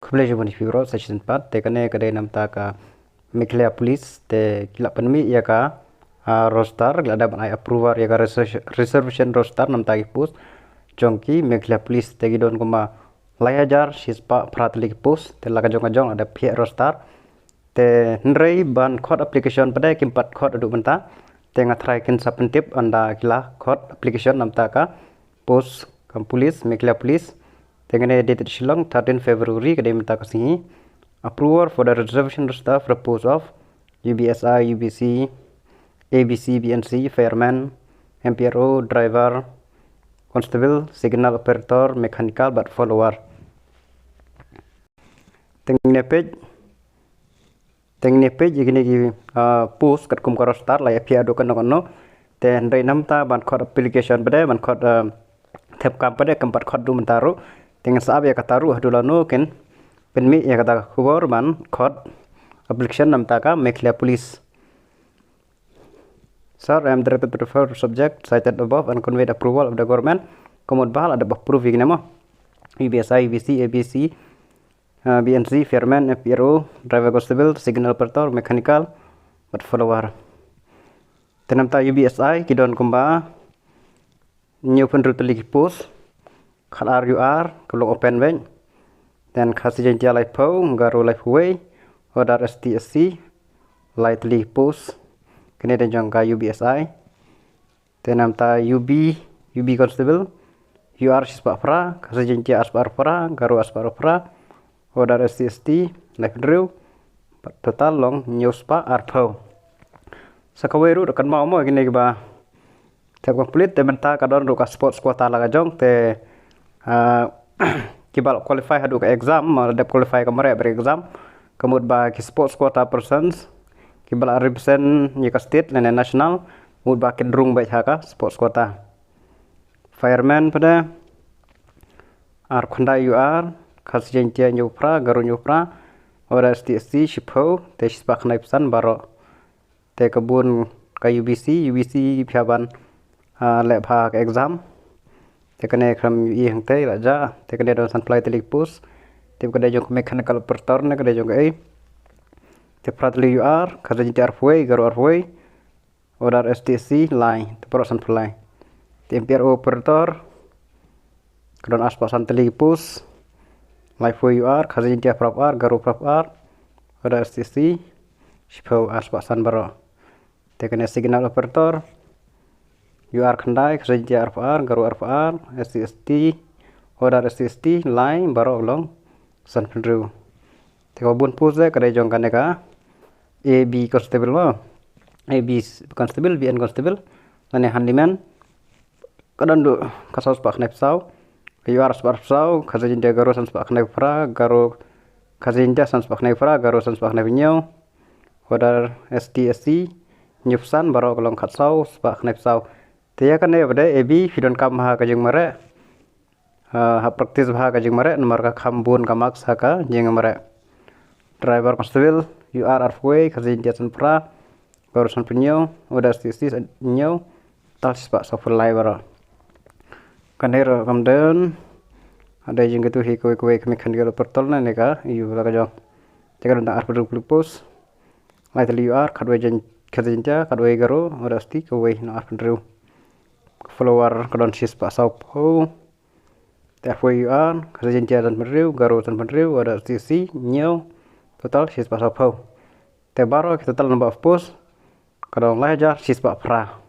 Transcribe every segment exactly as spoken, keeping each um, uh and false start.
Khublei shibun ïa phi baroh sa shisien pat, te kane ka dei namta ka Meghalaya Police, te ki la pynmih ïa ka, ah, roster, ki la dep ban ai approval ïa ka reservation, reservation roster namta ki post jong ki Meghalaya Police, te ki don kumba lai hajar shispah phra tylli ki post, te la ka jong ka jong la dep pynmih roster. Te hynrei ban khot application pat de kim pat khot haduh mynta, te nga tharai kin sa pyntip ynda ki la khot application namta ka post kam police, Meghalaya Police. Te kane dated Shillong, thirteen February, ka dei mynta ka sngi. Approval for the reservation roster for the post of U B S I, U B C, A B C, B N C, fireman, M P R O, driver, constable, signal operator, mechanical bad follower. Te ngin ïa peit, te ngin ïa peit ïa kine ki, ah, post katkum ka roster la ïa pynmih haduh kano kano. Te hynrei namta ban khot application pat de, ban khot, ah, thep kam pat de, kam pat khot haduh mynta ruh. Te ngin sa ap ïa kata ruh haduh lano kin pynmih ïa kata ka khubor ban khot application namta ka Meghalaya Police. Sir, I am directed to refer subject cited above and conveyed approval of the government. Ka mut ba la dep approve ïa kine mo. U B S I, U B C, A B C, uh, B N C, fireman, F P R O, driver, constable, signal operator, mechanical, bad follower. Te namta U B S I ki don kumba hynñiew phew hynriew tylli ki post, khat ar U R, ka long open beit. Then Khasi Jaiñtia laiphew, Garo laiphew wei, Odar S T S C, lai tylli ki post. Kane dei jong ka U B S I. Te namta U B, U B constable, U R shispah phra, Khasi Jaiñtia arspah arphew phra, Garo arspah arphew phra, Odar S T S C, laiphew hynriew, total long hynñiew spah arphew. Sa kawei ruh da kynmaw mo kine kiba thep complete, te mynta ka don ruh ka sports quota la ka jong, te, ah, kiba la qualify haduh ka exam, ma la dep qualify ka mareh bad exam, ka mut ba ki sports quota persons kiba la represent ïa ka state lane national, mut ba kin rung beit ha ka sports quota. Fireman pat de arphew khyndai U R, Khasi Jaiñtia hynñiew phra, Garo hynñiew phra, Odar S T S C shiphew, te shispah khyndai phew san baroh. Te ka bun ka U B C, U B C phi hap ban, ah, leh bha ka exam. Te kane khlem ïohi hangtei la jia, te kane don sanphew lai tylli ki post. Te ka dei jong ka mechanical operator ne ka dei jong kaei. Te phra tylli U R, Khasi Jaiñtia arphew wei, Garo arphew wei, Odar S T S C lai, te baroh sanphew lai. Te M P R O operator ka don arspah san tylli ki post, laiphew U R, Khasi Jaiñtia phraphew ar, Garo phraphew ar, Odar S T S C shiphew, arspah san baroh. Te kane signal operator, U R khyndai, Khasi Jaiñtia arphew ar, Garo arphew ar, S T S C, Odar S T S C lai, baroh long sanphew hynriew. Te kaba bun post de ka dei jong kane ka A B constable mo. A B constable, B N constable, lane handyman. Ka don haduh khatsaw spah khyndai phew saw, U R spah arphew saw, Khasi Jaiñtia Garo san spah khyndai phew phra, Garo, Khasi Jaiñtia san spah khyndai phew phra, Garo san spah khyndai phew hynñiew, Odar S T S C hynñiew phew san, baroh ka long khatsaw spah khyndai phew saw. Te ïa kane pat de A B phi donkam ha ka jingmareh. Ah, hap practice bha ka jingmareh, namar ka kham bun ka marks ha ka jingmareh. Driver constable, U R arphew wei, Khasi Jaiñtia san phra, Garo sanphew hynñiew, Odar S T S C hynñiew, total shispah sawphew lai baroh. Kane ruh kam don, ha dei jingkyntu hi kawei kawei ka mechanical operator ne ka ïa la ka jong. Te ka don tang arphew hynriew post, lai tylli U R, khatwei Jaiñ-, Khasi Jaiñtia, khatwei Garo, Odar S T, kawei na arphew hynriew. Follower ka don shispah sawphew. Te arphew U R, Khasi Jaiñtia sanphew hynriew, Garo sanphew hynriew, Odar S T S C hynñiew, total shispah sawphew. Te baroh ki total number of post ka don lai hajar shispah phra.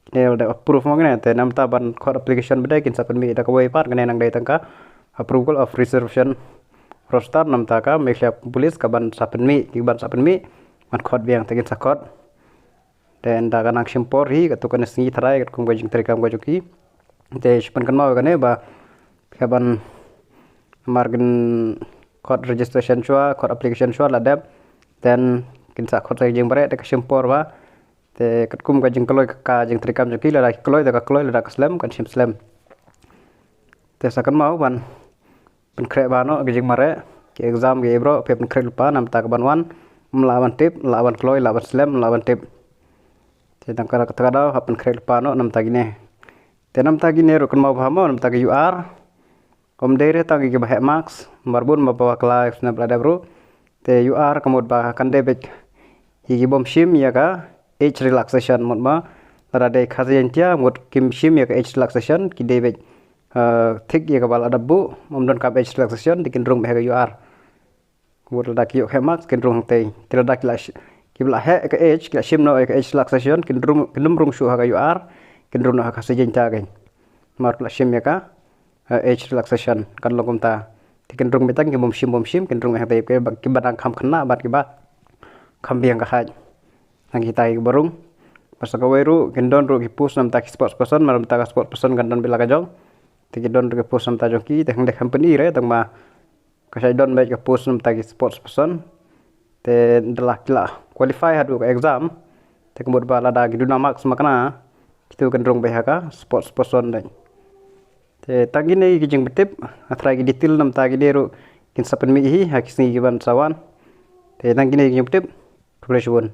Kine la dep approve mo kine, te namta ban khot application pat de kin sa pynmih da kawei pat, kane nang dei tang ka approval of reservation roster namta ka Meghalaya Police ka ban sa pynmih, ki ban sa pynmih ban khot biang te kin sa khot. Te ynda ka nang shim por hi, katto katne sngi tharai, katkum ka jingtrei kam ka jong ki. Te shu pynkynmaw ïa kane ba, ka ban, namar kin khot registration shuwa, khot application shuwa la dep. Then kin sa khot sa ka jingmareh, te ka shim por ba. Te katkum ka jingkloi ka, ka jingtrei kam jong ki, lada ki kloi te ka kloi, lada ka slem kan shim slem. Te sa kynmaw ban pynkhreh bha noh ka jingmareh, ki exam ki baroh, phi pynkhreh lypa, namta ka ban wan, ym lah ban tip, lah ban kloi, lah ban slem, lah ban tip. Te tang kata ka daw, hap pynkhreh lypa noh, namta kine. Te namta kine ruh kynmaw bha mo, namta ka U R. Ym dei re tang ïa kiba heh marks, namar bun ba bakla sngap la dep ruh. Te U R ka mut ba kan dei beit ïa ki bym shim ïa ka age relaxation, mut ba lada dei Khasi Jaiñtia mut kim shim ïa ka age relaxation, ki dei beit, eh, thik ïa kaba la dep buh, ym don kam age relaxation, te kin rung beit ha ka U R. Mut lada ki ïoh heh marks kin rung hangtei. Te lada ki la shi-, kiba la heh ka age, ki la shim noh ïa ka age relaxation, kin rung, kin ym rung shuh ha ka U R, kin rung noh ha ka Khasi Jaiñtia kein. Namar ki la shim ïa ka, eh, age relaxation, kan long kumta. Te kin rung beit tang ki bym shim bym shim, kin rung hangtei, kiba, kiba dang kham khynnah bad kiba kham biang ka height. Nang kita kiba rung. Bad sa kawei ruh kin don ruh ki post namta ki sports person, namar namta ka sports person kan don beit la ka jong. Te ki don ruh ki post namta jong ki, te hangne kam pyni re, tang ba ka shait don beit ka post namta ki sports person. Te da la ki la qualify haduh ka exam, te ka mut ba lada ki duna marks makna, kitu kin rung beit ha ka sports person dei. Te tang kine ki jingpyntip, hynrei ki detail namta kine ruh kin sa pynmih hi ha ki sngi ki ban sa wan. Te tang kine ki jingpyntip. Khublei shibun.